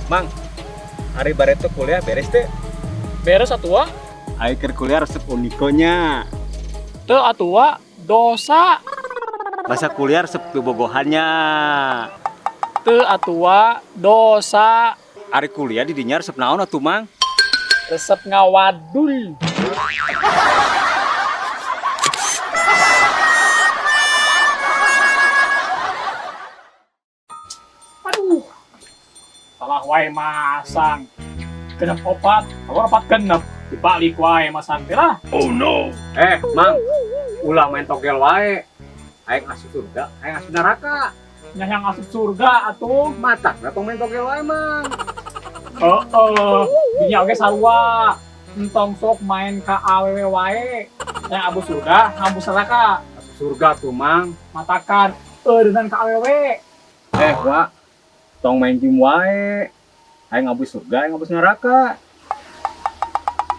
Mang, ari bareto kuliah beres teh? Beres atuh, Wa. Ayo keur kuliah resep Uniko nya. Teu atuh, Wa, dosa. Masa kuliah resep bobogohannya. Teu atuh, Wa, dosa. Ari kuliah di dinya resep naon atuh, Mang? Resep ngawadul. Aduh. Salah wae masang. Genep opat, kalau opat genep, dibalik wae masang teh lah. Eh, Mang, ulah main togel wae. Aing asup surga, aing asup neraka. Nya yang asup surga atuh. Matak tong main togel wae, Mang. Heeh, dinya oge sarua. Entong sok main ka awewe wae. Yang abu surga, ngabus neraka. Asup surga tuh, Mang. Matakan eureunnan ka awewe. Eh, Wak, tong main game wae. Aing ngabus surga, aing ngabus neraka.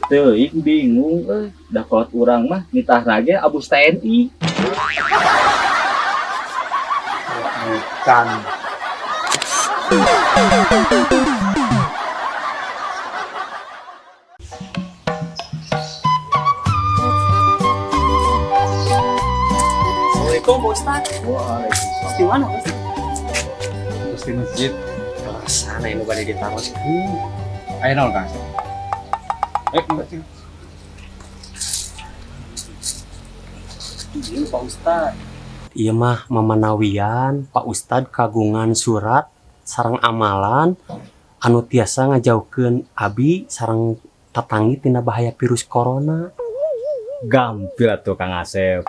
Teuing bingung euy, da kolot urang mah nitahna ge abus TNI. Bukan. Assalamualaikum Pak Ustad. Waalaikumsalam. Di mana Pak Ustad? Terus di masjid. Sana ini bade ditaros. Ayo naon, Kang? Eh, masjid. Iya Pak Ustad. Iya mah mamanawian Pak Ustad kagungan surat sareng amalan anu tiasa ngajauhkeun abi sareng tatanggi tina bahaya virus corona. Gampil atuh Kang Asep.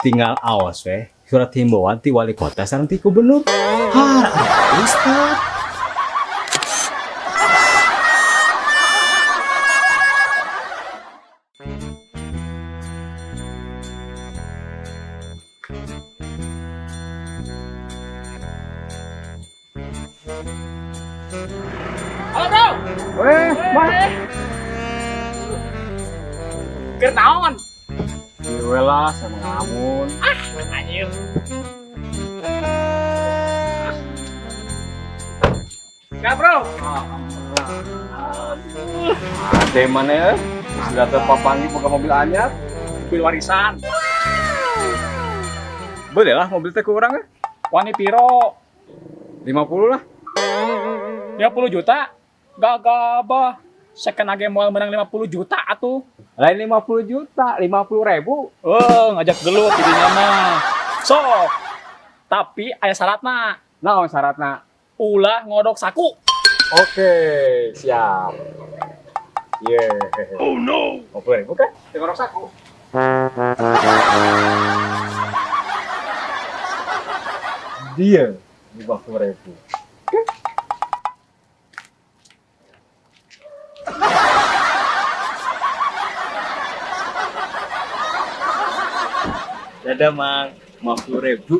Tinggal awas weh surat himbauan ti wali kota sareng ti gubernur. Har, Pak Ustad. Halo, Bro. Weh, Mang. Keur naon? Ieu lah sama ngelamun. Anjir. Ya, Bro. Ade mana ya? Sudah terpapangi buka mobil anyar. Mobil warisan. Boleh lah mobil teh ku urang ya. Wani piro? 50 lah. 50 juta? Gagah bah. Second age moal menang 50 juta atuh. Lain 50 juta, 50 ribu. Oh, ngajak gelut jadinya mah. Sok. Tapi aya syaratna. Naon syaratna? Ulah ngodok saku. Oke, siap. Yeah. Oh no. 50 ribu kan? Teu ngodok saku. Dia 50 ribu. Dadah, Mang. 50 ribu.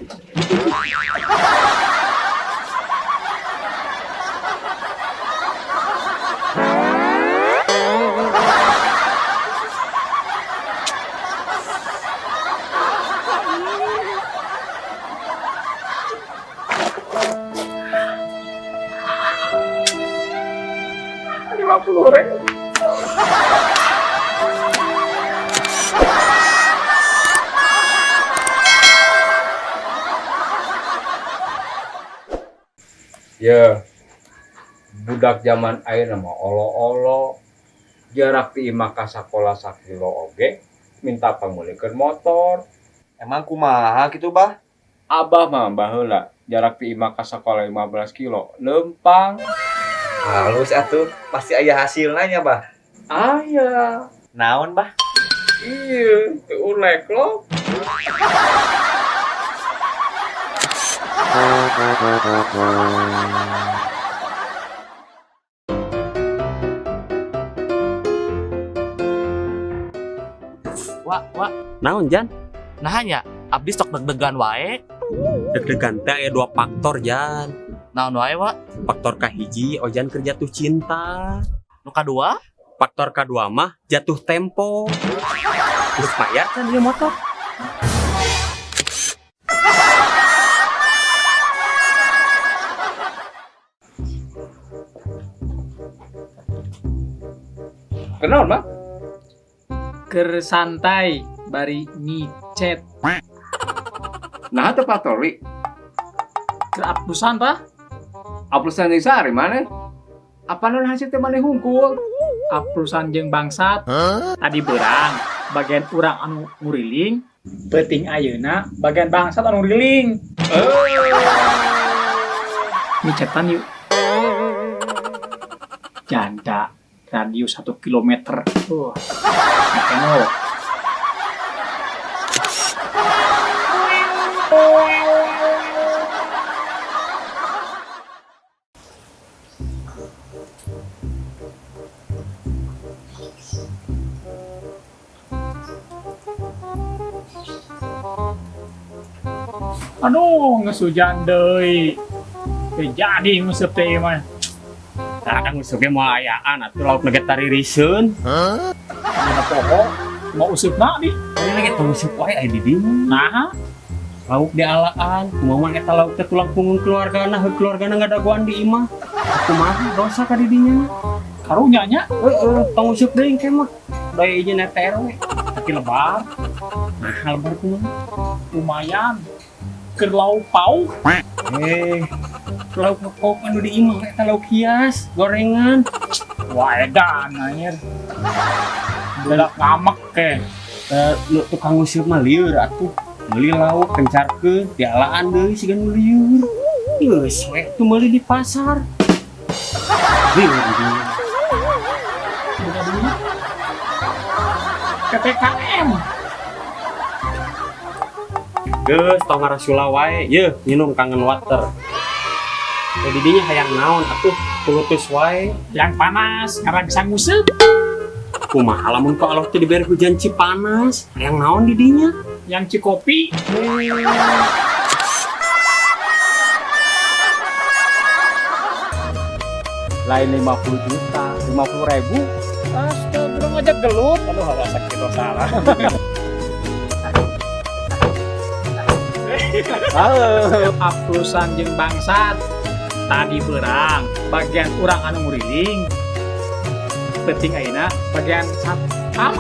Ya, budak zaman ayeuna mah olo-olo. Jarak ti imah ka sakola sakilo oge minta pangmeulikeun motor. Emang kumaha gitu, Bah? Abah mah baheula jarak ti imah ka sakola 15 kilo lempang. Halus atuh, pasti aya hasilna nya, Bah. Aya. Naon, Bah? Iya, teu ulek lo. Wak, wak, Naon Jan? nah nya abdi sok deg-degan wae. Deg-degan teh aya dua faktor Jan. Naon wae, Wak? Faktor kahiji ojan keur jatuh cinta. Nu kadua? Faktor kadua mah jatuh tempo. Terus bayar kan dia motor. Kenal mah? Keur santai bari micet. Nah, teu patroli. Keur aplusan, Pak. Aplusan jeung sari mana? Apa non hasil teh maneh hungkul? Aplusan jeung bangsat. Tadi berang bagian urang anu nguriling, peuting ayeuna bagian bangsat anu nguriling. Micetan yuk. Janda radius 1 kilometer. Makanya aduh, geus hujan deui. Teu jadi nguseup teh mah. Tah nguseup ge moal ayaan atuh lauk ge taririseun. Dina poho mau useupna di. Ini ge tong useup wae aya di dieu. Naha? Lauk dialaan, kumaha eta lauk teh tulang punggung keluargana, heuh keluargana ngadagoan di imah. Kumaha dosa ka di dinya? Karunya nya? Heeh, tong useup deui engke mah. Da izin eta RW. Tapi lebar. Nah, lebar kumaha? Lumayan. Keur lauk pauk. Lauk pauk anu di imah eta lauk hias, gorengan. Wah, edan anjir. Bedak ngamek ke. Nu tukang nguseup mah lieur atuh. Meuli lauk kencarkeun, dialaan deui siga nu lieur. Geus we tuh meuli di pasar. Lieur dieu. Buka dulu. PPKM. Geus tong ngarasula wae, yeuh minum kangen water. Jadi dinya hayang naon atuh pulutus wae. Yang panas karena bisa nguseup. Kumaha lamun ku Allah teh dibere hujan Cipanas, hayang naon di dinya? Yang Cikopi. Lain 50 juta, 50 ribu. Astaga, ngajak gelut. Aduh, rasa kita salah. Aplusan jeung bangsat. Tadi berang bagian urang anu nguriling. Penting ayeuna bagian satpam.